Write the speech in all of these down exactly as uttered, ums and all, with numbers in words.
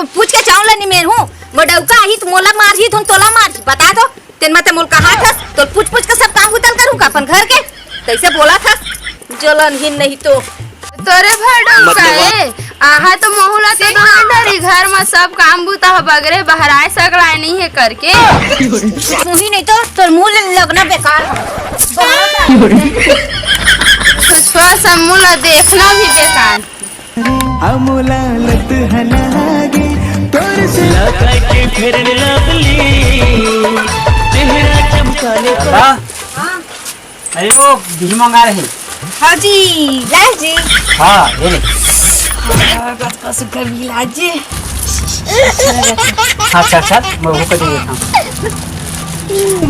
पूछ के चाउर ला निमेर हूँ, मोर डउका आही त मोला मारही, धुन तोला मारही, बता दो। तेन मते मोल कहा थस, तोल पूछ पूछ के सब काम बुतल करूँ का अपन घर के? तइसे बोला थस, जलन ही नहीं तो। तोरे भर डउका मतलब? ए, आहा तो मोहू ला तो धान धरी, घर म सब काम बुता ह बगरे, बहराए सकलाए नहीं है करके। मुही नहीं तो तोर मुँह ले लगना बेकार ह। सचवा सब मुँह ला देखना भी बेकार। अमोला लत हना गे तोर से। लगा के फेर लवली, चेहरा चमकाने का। दादा, अरे वो बिही मंगा रहे। हाँ जी, लाए जी। हाँ, ये ले। हाँ, कतका सुग्घर बिही लाए जी। हाँ, चल, चल, मैं वो कर देता हूँ।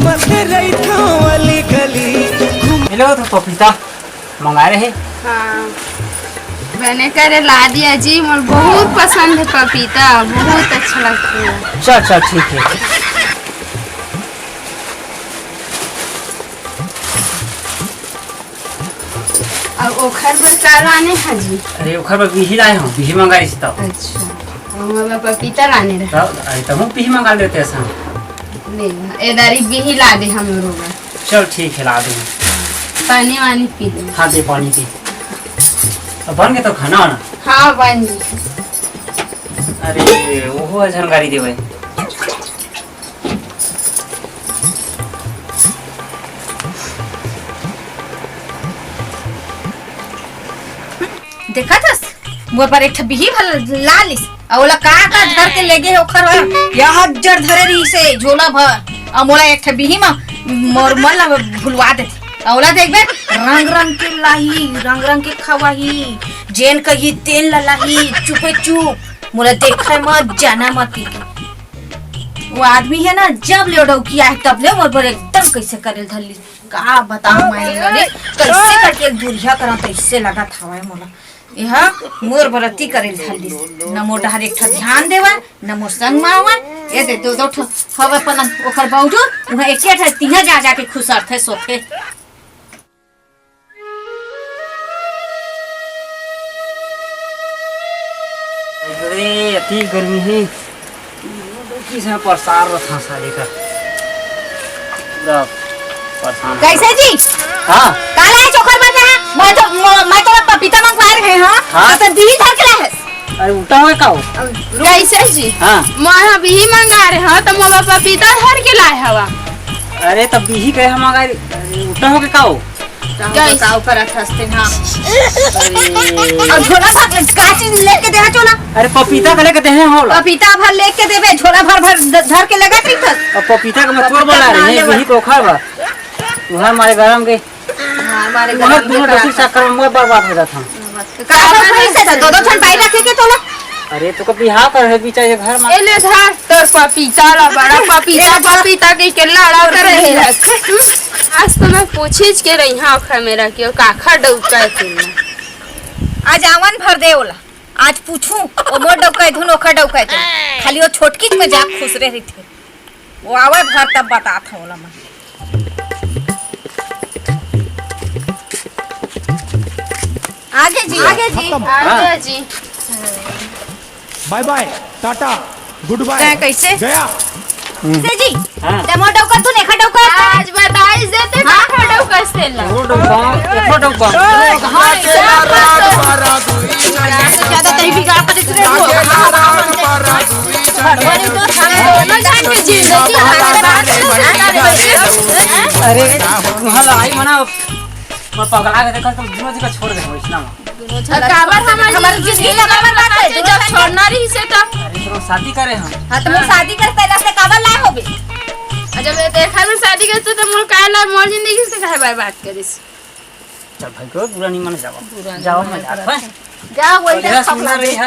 मत रही था वाली गली। ये लो तो पपीता। मंगाए रहे। हाँ, बने करे ला दिया जी, मोर बहुत पसंद है पपीता, बहुत अच्छा लगता है। चल, चल, ठीक है। अउ ओखर बर का लाने हा जी? अरे, ओखर बर बिही लाए हूँ, बिही मंगाए रहिस तब। अच्छा, हम ओला पपीता लाने रहे। तब, अरे, तब हम बिही मंगा लेते ऐसा। नहीं, ए दारी बिही ला दे हम लोग। चल ठीक है, ला दूंगा। पानी वानी पी ले। हाँ, दे पानी पी। अब बन गया तो खाना वाना? हाँ, बन गया। अरे, ओहो झन गारी देवे। देखा थस, मोर बर एक ठा बिही भर ला लिस। अउ ओला का का धर के लेगे हे ओखर बर? या हजार धरे रहिसे झोला भर। अउ मोला एक ठा बिही म मोर मन ला भुलवा देथे। अउ ओला देखबे, रंग रंग के लाही, रंग रंग के खवाही, जेन कही तेन ला लाही, चुपे चुप। मोला देखे मत, जाना मत के। वो आदमी हे ना, जब ले डौकी आए, तब ले मोर बर एकदम कइसे करे ल धर लिस। का बताओ माई रे, कइसे करके एक दूरिहा करा, तइसे लगत हवय मोला। एहा मोर बर अति करे ल धर लिस, न मोर डहर एक ठा ध्यान देवय, न मोर संग म आवय। ए दे दो, दो ठो हवय पलंग, ओखर बावजूद उहाँ एके ठा तिहा जा जाके खुसरथे, सोथे। अरे, अति गर्मी हे। किसे परेशान रथा साले का। पूरा परेशान। कइसे जी? हाँ। का लाए चोखर बचा है? मैं तो, म-, मैं तो पपीता मंगवाए रहे हँव। हाँ। तो बिही धर के लाए हस। अरे, उल्टा होय का हो? कइसे जी? हाँ। मैं अभी ही मंगा रहे हँव, तो मोला पपीता धर के लाए हवा। अरे, तब बिही कहे हम मंगा रहे, अरे, उल्टा होगे का हो? का हो, का हो करत हस तेन हा? अरे। अउ झोला भर का चीज लेके देहा चोला? अरे, पपीता का लेके देहे हो ला। पपीता भर लेके देबे, झोला भर भर ध-, धर के लेगत रहिथस। अब पपीता के मैं तोर बर लाए रहे हँव, बिही के ओखर बर। तुँहर मारे गरम के। हाँ, मारे तुँहर गरम के दोनों डौकी के चक्कर म मैं बर्बाद हो जात हँव। का बात है, दो दो ठन बाई रखे के तोला? अरे, तो कभी हाँ कर है, बिचारे घर में। ए ले धर, तोर पपीता ला बड़ा पपीता, पपीता के के लड़ा करे है। आज तो मैं पूछिच के रही हँव, ओखर मेर के, ओ काखर डौका है तेन। आज आवन भर दे ओला, आज पूछूँ, ओ मोर डौका है धुन, ओखर डौका है धुन। खाली ओ छोटकीच में जा खुसरे रहिथे। वो आवे भर तब बतात हँव ओला मैं। आगे जी, हाँ, आगे जी। खत्म। आगे जी। बाय बाय, टाटा, गुड बाय। तैं कइसे? गया। से जी, हाँ। तैं मोर डौका, तू नेखा डौका। आज बताइस दे ते हाँ। काखर डौका से ला। वो डौका, वो डौका। हाँ, ज्यादा तहीं बिगाड़ पड़े से रे। अरे, तुँहर लड़ाई मना, मैं पगला के देखा तो दोनों जगह छोड़ दे, वइसना में। काबर हमर जिंदगी ला बर्बाद कर दे, जब छोड़ना रहिसे तो। अरे, तो शादी करे हम। हाँ, तो मोर शादी करे पहले से काबर लाए होबे? अच्छा, मैं देखा मैं शादी करते तो मोर काहे ला मोर जिंदगी से काहे बर्बाद करिस? चल भाई, कोई बुरा नहीं माने, जाओ। बुरा नहीं जाओ, माने, मैं जात हँव। जा, वही और जा, यह सुंदर रही है।